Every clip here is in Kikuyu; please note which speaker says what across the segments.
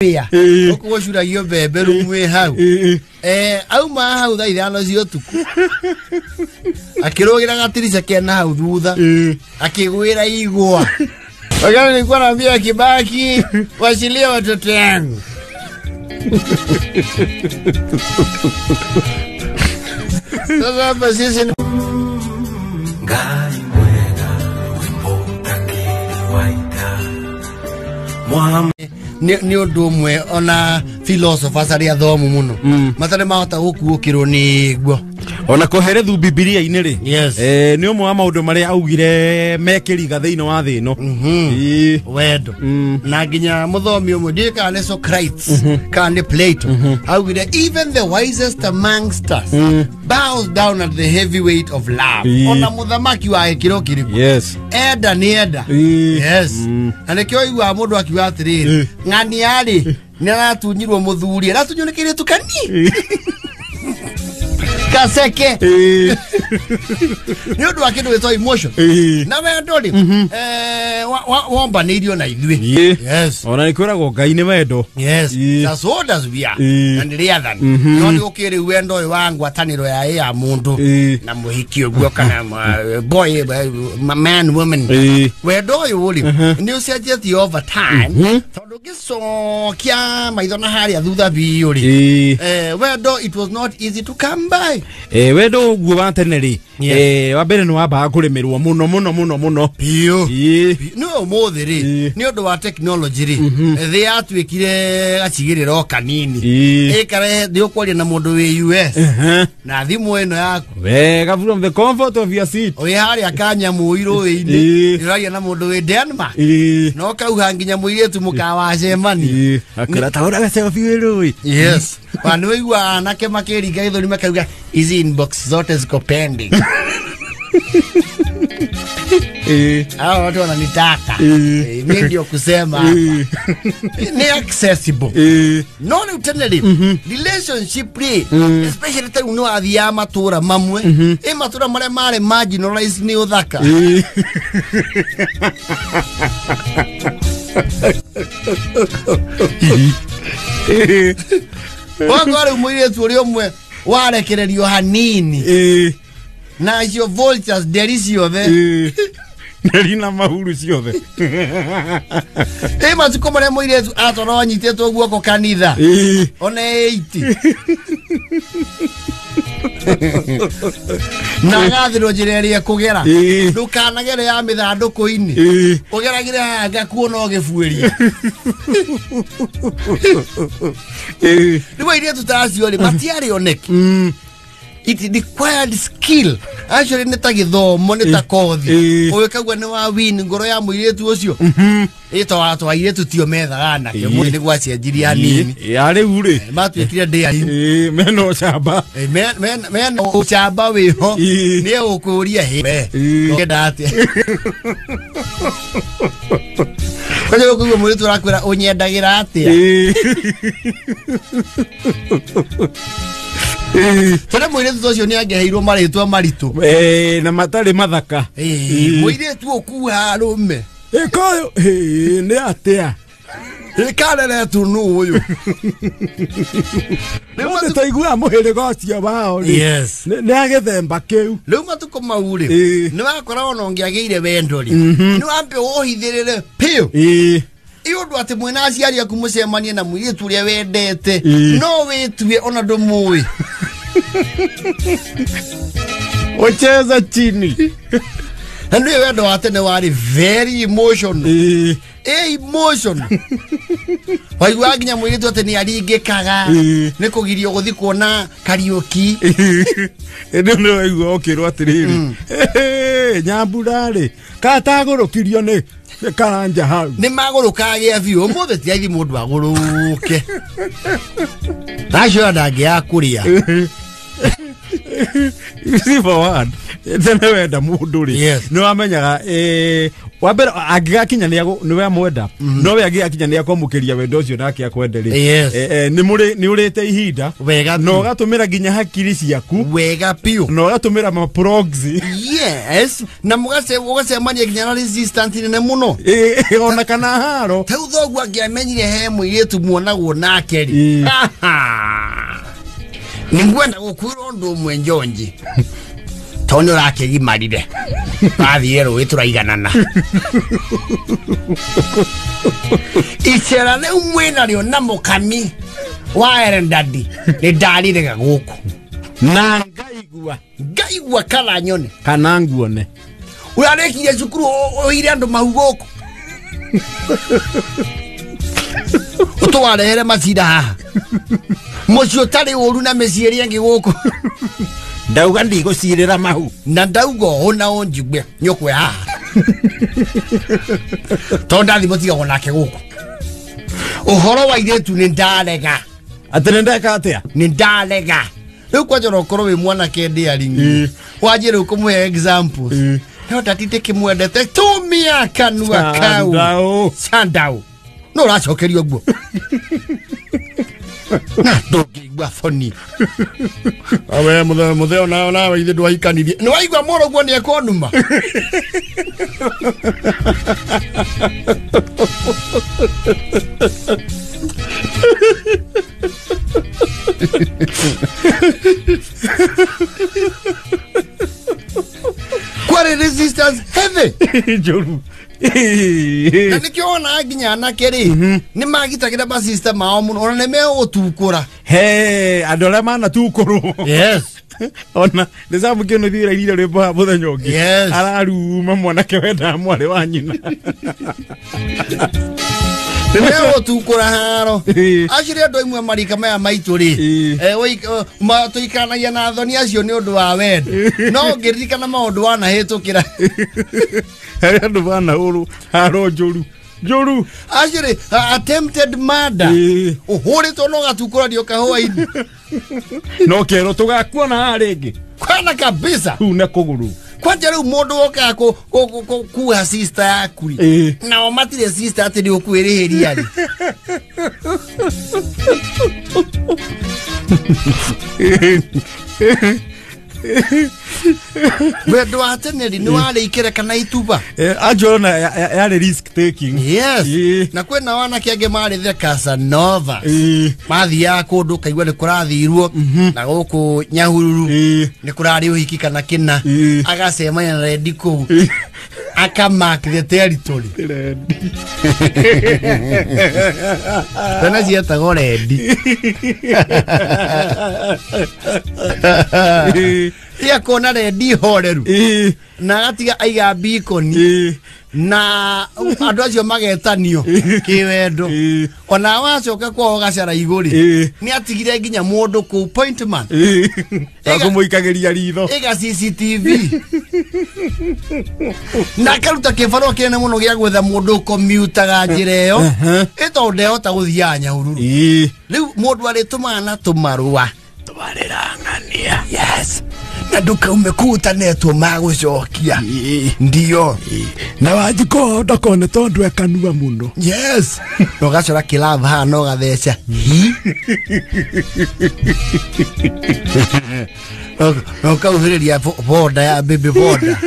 Speaker 1: Wĩa ũguo gũcuragio mbembe rumu ĩ hau. Auma hau thaa 5 cia ũtukũ, akĩrũgĩra gatirica kena hau thutha, akĩgwĩra igwa. Wakati nilikuwa naambia Kibaki, wachilia watoto yangu. Sasa hapa sisi ni
Speaker 2: Ngai mwega wĩ mũtangĩri wa ita Mwam
Speaker 1: nĩ ũndũ ũmwe ona philosophers arĩa athomu mũno matarĩ mahota gũkuũkĩrwo nĩguo.
Speaker 3: Ona kũherethu Bibilia-inĩ rĩ,
Speaker 1: Yes.
Speaker 3: nĩ ũmwe wa maũndũ marĩa augire mekĩriga thĩinĩ wa thĩ ĩno.
Speaker 1: Wendo. Na nginya mũthomi ũmwe, ndiũĩ kana nĩ Socrates kana nĩ Plato, augire even the wisest amongst us bows down at the heavy weight of love. Ona mũthamaki wa gĩkĩro kĩrĩkũ, enda nĩ enda. Yes. Na nĩkĩo iguaga mũndũ akiuga atĩrĩrĩ, ng'ania-rĩ, nĩ aratunyirwo mũthuri, aratunywo nĩ kĩirĩtu kani kaseke, nĩ ũndũ wa kĩndũ gĩtwa emotion. Na wendo rĩ, wombanĩirio na ithuĩ. Yes.
Speaker 3: Ona nĩ kwĩragwo Ngai nĩ wendo.
Speaker 1: Yes. As old as we are. Na nĩ rĩathani. No nĩ gũkĩrĩ rĩu wendo ũyũ wa ngwatanĩro ya ĩ ya mũndũ na mũhiki ũguo kana boy, man, woman. Wendo ũyũ rĩ, nĩ ũcenjetie over time, tondũ ũngĩcokia maitho na harĩa thutha biũ rĩ, wendo, it was not easy to come by.
Speaker 3: Wendo ũguo wa tene rĩ, wa mbere nĩ wambaga kũrĩmĩrwo mũno mũno mũno mũno.
Speaker 1: Biũ. Nĩ ũmũthĩ rĩ, nĩ ũndũ wa technology rĩ, thĩ yatuĩkire gacigĩrĩra o kanini. Ĩkarehe nĩ ũkwaria na mũndũ wĩ US na thimũ ĩno yaku.
Speaker 3: Wega, from the comfort of your seat.
Speaker 1: Wĩ harĩa kanyamũ irũĩ-inĩ, ũraria na mũndũ wĩ Denmark, no kauha nginya mũirĩtu mũkawacemania.
Speaker 3: Akĩra ta ũraga selfie wĩ rũĩ.
Speaker 1: Yes, wa nĩ ũigua anake makĩringa gĩthũri makauga hizi inbox zote ziko pending. Hao watu wananitaka. Mi ndio kusema hapa ni accessible. No rĩu tene rĩ, relationship rĩ, especially ta rĩu nĩ wathiaga matũra mamwe, ĩ matũra marĩa marĩ marginalized nĩ ũthaka. Wagwa rĩu mũirĩtu ũrĩa ũmwe warekererio hanini, na icio vultures nderi ciothe.
Speaker 3: Nderi na mahuru ciothe.
Speaker 1: Ĩ matukũ marĩa mũirĩtu atwarwo anyitĩtwo guoko kanitha, ona 80, na agathĩrwo njĩra ĩrĩa ekũgera, ndũkanagere ya mĩthandũkũ-inĩ, ũgeragĩre haha ngakuona ũgĩbuĩria. Rĩu airĩtu ta acio rĩ, matiarĩ oneki. It required skill actually, nĩ ta gĩthomo, nĩ ta kothi. Ũgĩkaigua nĩ wa win ngoro ya mũirĩtu ũcio. Ĩ to airĩtu tio methaga anake, mũthĩ nĩ gwacenjirie hanini.
Speaker 3: Ya rĩu rĩ,
Speaker 1: matuĩkire ndĩa.
Speaker 3: Mena ũcamba.
Speaker 1: Mena ũcamba wĩho. Nĩ ũkũria hĩ we ũngĩenda atĩa, kwanja ũkũigua mũirĩtu ũrakwĩra ũnyendagĩra atĩa. Tondũ mũirĩtu ta ũcio nĩ angĩheirwo marĩtwa maritũ.
Speaker 3: Na matarĩ mathaka.
Speaker 1: Mũirĩtu ũkuha arũme.
Speaker 3: Ĩkoyũ nĩ atĩa?
Speaker 1: Ĩkareretwo nũ ũyũ?
Speaker 3: Rĩu nĩ twaiguaga mũhĩrĩga ũcio wao rĩ, nĩ a gĩthemba kĩu.
Speaker 1: Rĩu matukũ mau rĩ, nĩ wakora ona ũngĩagĩire wendo rĩ, nĩ wambe ũhithĩrĩre biũ, ĩ ũndũ atĩ mwĩna aciari aku mũcemanie na mũirĩtu ũrĩa wendete, no wĩtue ona ndũmũĩ.
Speaker 3: Ucheza chini.
Speaker 1: Na nĩ wendo wa tene warĩ very emotional. Ĩ emotional, waiguaga nginya mũirĩtu atĩ nĩ aringĩkaga nĩ kũgirio gũthiĩ kuona Kariũki.
Speaker 3: Ĩndĩ nĩ waigua ũkĩrwo atĩrĩrĩ, Nyambura rĩ, katagũrũkirio nĩ karanja hau.
Speaker 1: Nĩ magũrũkaga biũ. Ũmũthĩ ti raithi mũndũ agũrũke nacio ndangĩaga kũrĩa.
Speaker 3: You see, for one, tene wenda mũndũ rĩ, nĩ wamenyaga Wa mbere angĩgakinya nĩ we amwenda no we angĩgakinya nĩ akwamũkĩria wendo ũcio nake akwende rĩ.
Speaker 1: Yes.
Speaker 3: Nĩ mũrĩ nĩ ũrĩte ihinda
Speaker 1: Wega
Speaker 3: na
Speaker 1: biũ.
Speaker 3: ũgatũmĩra nginya hakiri ciaku
Speaker 1: Wega biũ.
Speaker 3: na ũgatũmĩra ma proxy.
Speaker 1: Yes, na mũgacemania nginya na resistance nene mũno.
Speaker 3: Ona kana haro.
Speaker 1: Tau thoguo angĩamenyire he mũirĩtu muonagwo nake rĩ, nĩngwenda gũkwĩra ũndũ ũmwe njonji, tondũ nĩ ũrakĩgimarire wathire rũĩ tũraiganana. Icera rĩu mwĩnarĩo na mũkami wa Erendadi nĩ ndarirega gũkũ
Speaker 3: na ngaigua
Speaker 1: ngaigua kana nyone
Speaker 3: kana nguone.
Speaker 1: Ũrarĩkirie cukuru ũire andũ mahu gũkũ ũtũwarehere macira haha mũciĩ ũtarĩ ũru na mĩciĩ ĩrĩa ĩngĩ gũkũ.
Speaker 3: Ndauga ndigũcirĩra mahu
Speaker 1: na ndauga ũũ na ũnjigue nyũkwe haha tondũ ndathi mũtigagwo nake gũkũ. Ũhoro wa airĩtu nĩ ndarega.
Speaker 3: Atĩ nĩ ndeka atĩa?
Speaker 1: Nĩ ndarega. Rĩu kwanja no ũkorwo wĩ mwanake ndĩaringi wanjie rĩu kũmũhe examples no ndatinde kĩmwendete tumia kanua kau sandau no ũracokerio guo na ndũngĩigua thoni. Awe mũtheo nao nawe ithe ndwahikanirie nĩ waigua mũrũguo nĩ ekonuma. Kwarĩ resistance heavy
Speaker 3: njũru.
Speaker 1: Na nĩkĩo wonaga nginya anake rĩ nĩ magitagĩra masista mao mũno ona nĩ megũgũtukũra.
Speaker 3: He andũ arĩa manatukũrwo.
Speaker 1: Yes.
Speaker 3: Ona nĩ Sam Kĩonũ thiĩ rairire rwĩmbo haha mũthenya ũngĩ.
Speaker 1: Yes.
Speaker 3: Araruma mwanake wendaga mwarĩ wa nyina.
Speaker 1: Nĩ megũgũtukũra haro. Acio andũ aimwe marika maya maitũ rĩ tũikaranagia na thoni acio nĩ ũndũ wa wendo no ũngĩririkana maũndũ wanahĩtũkĩra.
Speaker 3: Harĩ andũ manahũrwo haro njũru njũru.
Speaker 1: Acio rĩ attempted murder ũhũrĩtwo no ũgatukũranio kahũa-inĩ
Speaker 3: no kerwo tũgakuona haha rĩngĩ
Speaker 1: kwana kabisa
Speaker 3: kũu na kũgũrũ.
Speaker 1: Kwanja rĩu mũndũ wokaga kuha sister yaku rĩ nao matirĩ sister atĩ nĩ ũkwĩrĩhĩria rĩ. Wendo wa tene rĩ nĩ warĩ ikere kana ituba.
Speaker 3: Anjona yarĩ risk taking.
Speaker 1: Yes. Na kwĩna wanake angĩ marĩ the Casanova mathiaga kũndũ ũkaigua nĩ kũrathirwo na gũkũ Nyahururu nĩ kũrarĩ ũhiki kana kĩna agacemania na rendi kũu akamark the territory. Tena cietagwo rendi. Akona rendi horeru na agatiga aiga beacon na andũ acio magetanio kĩwendo ona wacoka kwao gacara igũrĩ nĩ atigire nginya mũndũ kũu point man
Speaker 3: akũmũikagĩria ritho
Speaker 1: ĩga CCTV na akaruta kĩbarũa kĩnene mũno gĩa gwetha mũndũ ũkomutaga njĩra ĩyo ĩ tondũ ndehota gũthiaga Nyahururu. Rĩu mũndũ arĩtũmaga na tũmarũa
Speaker 3: twarĩrang'ania.
Speaker 1: Yes. Na ndũkaume kũu ũtanetwo magũcokia. Ndio.
Speaker 3: Na Wanjikũ ndakone tondũ ekanua mũno.
Speaker 1: Yes. Na ũgacora kĩlava haha na ũgatheca hi na ũkauhĩrĩria boda ya baby boda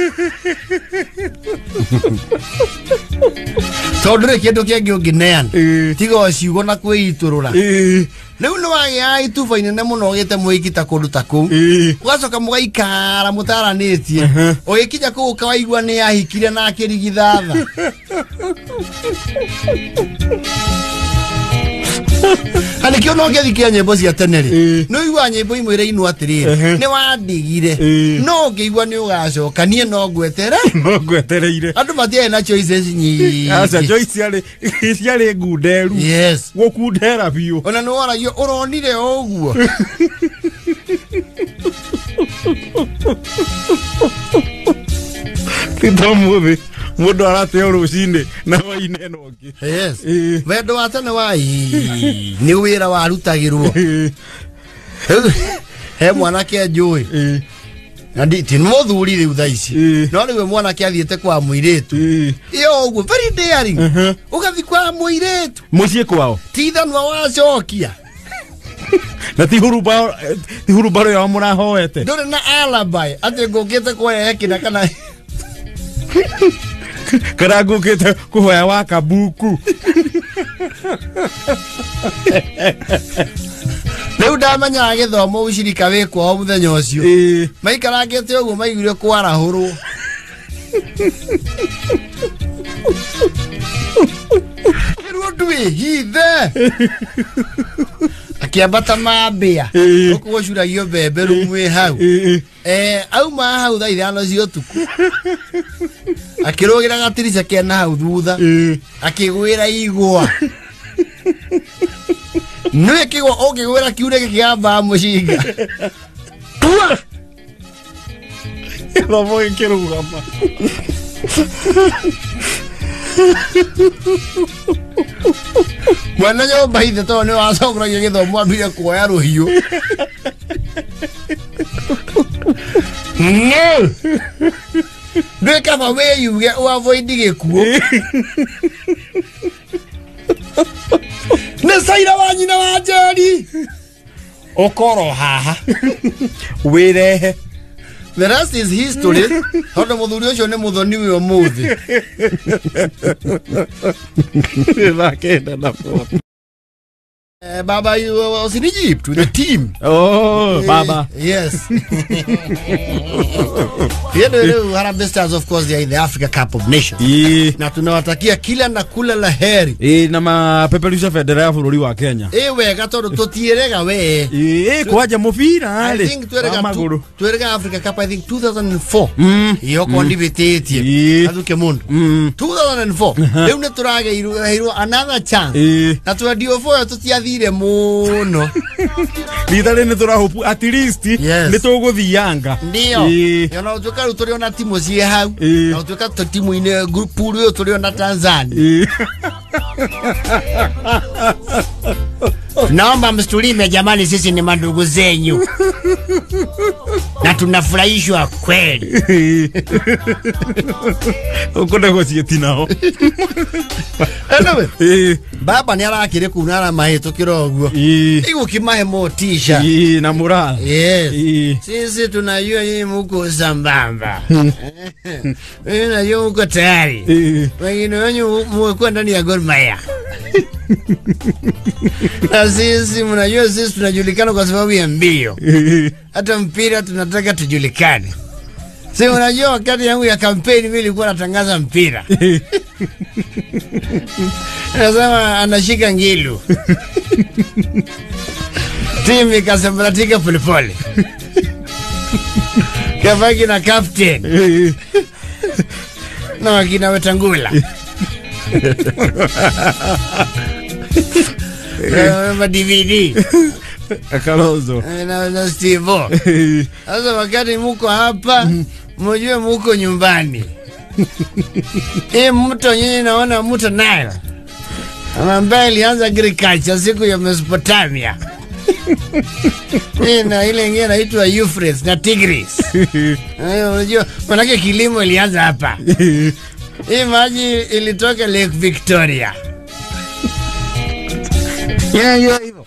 Speaker 1: tondũ rĩ kĩndũ kĩngĩ ũngĩneana tiga o ciugo na kwĩitũrũra. Rĩu nĩ wagĩaga ituba inene mũno ũgĩte mũhiki ta kũndũ ta kũu ũgacoka mũgaikara mũtaranĩtie ũgĩkinya kũu ũkawaigua nĩ ahikire na akĩrigithatha. Na nĩkĩo no ũngĩthikia nyĩmbo cia tene rĩ nĩ ũiguaga nyĩmbo imwe irainwo atĩrĩrĩ nĩ wandigire no ũngĩigua nĩ ũgacoka niĩ no ngwetere
Speaker 3: no ngwetereire.
Speaker 1: Andũ matiarĩ na choices nyingĩ.
Speaker 3: Aca choice ciarĩ ngunderu.
Speaker 1: Yes.
Speaker 3: Gũkundera biũ.
Speaker 1: Ona nĩ woragio ũronire o ũguo.
Speaker 3: Ti ta mũthĩ mũndũ arateo rũcinĩ na hwainĩ ĩno ũngĩ.
Speaker 1: Yes. Wendo wa tene wa nĩ wĩra warutagĩrwo. He mwanake njũĩ Na ti mũthuri rĩu thaa ici. No rĩu mwanake athiĩte kwa mũirĩtu. Ĩyo ũguo very daring. Ũgathiĩ kwa mũirĩtu.
Speaker 3: Mũciĩ kwao.
Speaker 1: Ti ithanwa wacokia.
Speaker 3: Na ti hurubaro yao mũrahoete.
Speaker 1: Ndũrĩ na alibi atĩ ngũkĩte kuoya kĩna kana
Speaker 3: kana ngũkĩte kũhoya wa kabuku.
Speaker 1: Rĩu ndamenyaga gĩthomo ũcirika wĩ kwao mũthenya ũcio. Maikarangĩte ũguo maiguire kwarahũrwo. Kĩrwo ndwĩhithe. Akĩambata mambĩa. Gũkũ gũcuragio mbembe rumu ĩ hau. Auma hau thaa 5 cia ũtukũ. Akĩrũgĩra gatirica kena hau thutha. Akĩgwĩra igwa. Nĩwe kĩgwa ũngĩgwĩra kiure gĩkĩgamba mũcinga. Tua!
Speaker 3: Gĩthomo gĩkĩrũgama.
Speaker 1: Mwene nyũmba ithe tondũ nĩwe wacokoragia gĩthomo ambire kuoya rũhiũ. No! Ndwĩ kaba wĩyuge ũavoid gĩkuũ. Nĩ caira wa nyina wa Njeri. Ũkorwo haha.
Speaker 3: Wĩrehe.
Speaker 1: The rest is history. Tondũ mũthuri ũcio nĩ mũthoni wĩ ũmũthĩ.
Speaker 3: Thaa 9 na 4.
Speaker 1: Baba you was in Egypt with the team.
Speaker 3: Oh, Baba.
Speaker 1: Yes. Yendo Harambee Stars, of course, they are in the Africa Cup of Nations. Na tunawatakia kila na kula la heri.
Speaker 3: Na mapeperusha bendera ya bũrũri wa Kenya.
Speaker 1: Wega tondũ tũtiĩrega we.
Speaker 3: Kwanja mũbira
Speaker 1: I think twerega Africa Cup I think 2004. Iyo ko ndibĩtĩtie. Athuke mundu. 2004. Rĩu nĩ tũrageirwo another chance. Na twendio four tũtiathire mũno.
Speaker 3: Rita rĩrĩ nĩ at least nĩ tũgũthianga.
Speaker 1: Ndio. Ona ũtuĩka rĩu tũrĩ ona timu ciĩ hau. Na ũtuĩka timu-inĩ group pool ĩyo tũrĩ ona Tanzania. Naomba msitulime jamani, sisi ni mandugu zenyu. Na tunafurahishwa kweli.
Speaker 3: Uko negotiate nao.
Speaker 1: Anyway, baba ni arakire kuna ara mahĩtũkĩra ũguo. Igũkĩmahe motisha.
Speaker 3: Na moral.
Speaker 1: Yes. Sisi tunajua nyinyi mko sambamba. Mimi najua mko tayari. Wengine wenyu mko ndani ya Gor Mahia. Na sisi mnajua sisi tunajulikana kwa sababu ya mbio. Hata mpira tunataka tujulikane. Si unajua wakati yangu ya kampeni mimi nilikuwa natangaza mpira. Nasema anashika ngilu. Timu ikasambaratika polepole. Kabaki na captain. Na wakina Wetangula. Na DVD.
Speaker 3: Kalonzo.
Speaker 1: Na Steve. Sasa wakati muko hapa, mjue muko nyumbani. Mto nyinyi naona mto Nile. Ambaye ilianza agriculture siku ya Mesopotamia. Na ile nyingine inaitwa Euphrates na Tigris. Unajua manake kilimo ilianza hapa. Hii maji ilitoka Lake Victoria. Hiyo hivyo.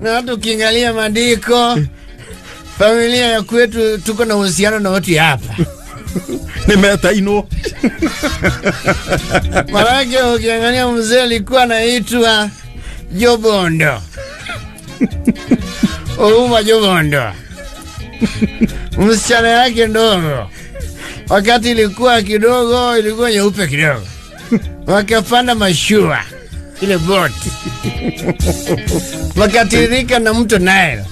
Speaker 1: Na hata ukiangalia maandiko, familia ya kwetu tuko na uhusiano na watu hapa.
Speaker 3: Nimetainwo.
Speaker 1: Maanake ukiangalia mzee alikuwa anaitwa Jobondo. Ouma Jobondo. Msichana yake ndogo. Wakati ilikuwa kidogo, ilikuwa nyeupe kidogo. Wakapanda mashua, ile boat. Wakatirika na mto Nile.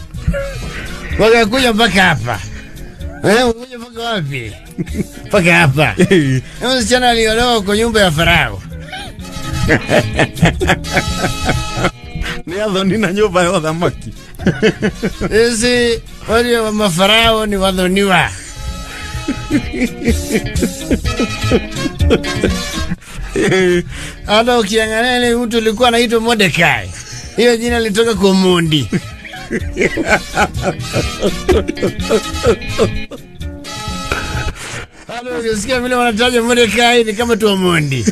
Speaker 1: Wakakuja mpaka hapa. Wakakuja mpaka wapi? Mpaka hapa. Msichana aliolewa kwa nyumba ya Farao.
Speaker 3: Ni athoni na nyumba ya thamaki.
Speaker 1: Sisi wale wa mafarao ni wadhoniwa. Hata ukiangalia ile mtu alikuwa anaitwa Mordekai. Hiyo jina lilitoka kwa Mondi. Hata ukisikia vile wanataja Mordekai ni kama tu Omondi.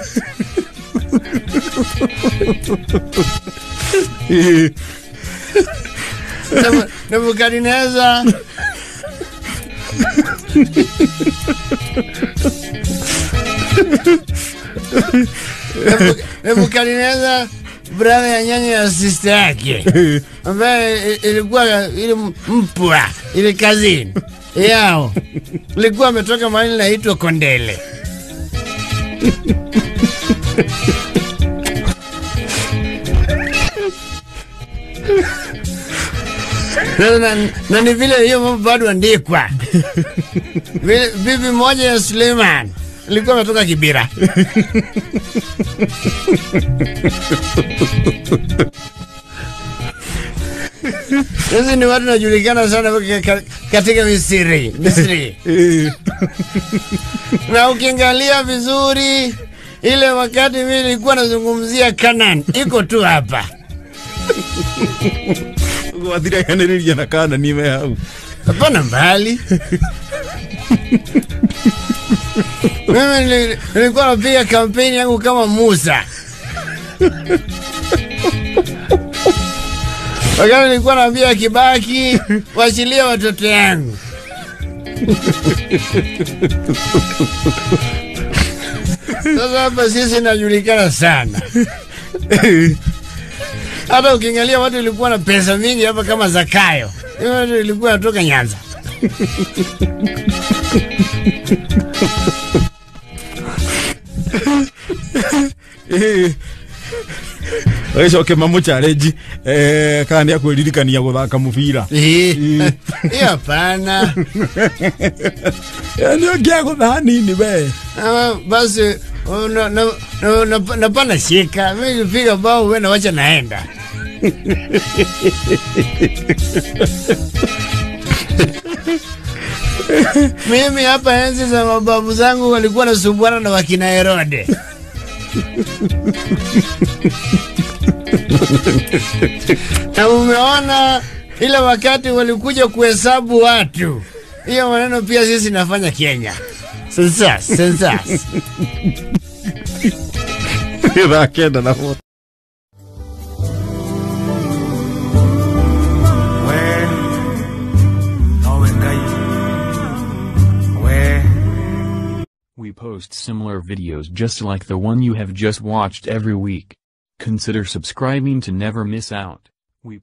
Speaker 1: Nebukadneza. Nebukadneza brother ya nyanya ya sister yake ambaye ilikuwa ile mpwa ile kazini yao ilikuwa ametoka mahali inaitwa Kondele. Na ni vile hiyo mambo bado andikwa. Bibi moja ya Suleiman ilikuwa ametoka Kibira. Hizi ni watu najulikana sana katika Misri. Na ukiangalia vizuri ile wakati mimi nilikuwa nazungumzia Canaan iko tu hapa.
Speaker 3: Gwathirekanĩrĩria na Canaan me hau.
Speaker 1: Hapana mbali. Mimi nilikuwa napiga kampeni yangu kama Musa. Wakati nilikuwa naambia Kibaki wachilia watoto yangu. Sasa hapa sisi najulikana sana. Hata ukiangalia watu ilikuwa na pesa mingi hapa kama Zakayo. Watu ilikuwa natoka Nyanza.
Speaker 3: Agĩcoke mamũ challenge kana nĩ akwĩririkania gũthaka mũbira.
Speaker 1: Ĩĩ hapana.
Speaker 3: Nĩ ũngĩagũtha hanini we.
Speaker 1: Basi napana shika. Mimi nikipiga bao wewe na wacha naenda. Mimi hapa enzi za mababu zangu walikuwa nasumbuana na wakina Herode. Na umeona ile wakati walikuja kuhesabu watu. Hiyo maneno pia sisi nafanya Kenya. Census.
Speaker 3: Thaa 9 na 4.
Speaker 4: We post similar videos just like the one you have just watched every week. Consider subscribing to never miss out. We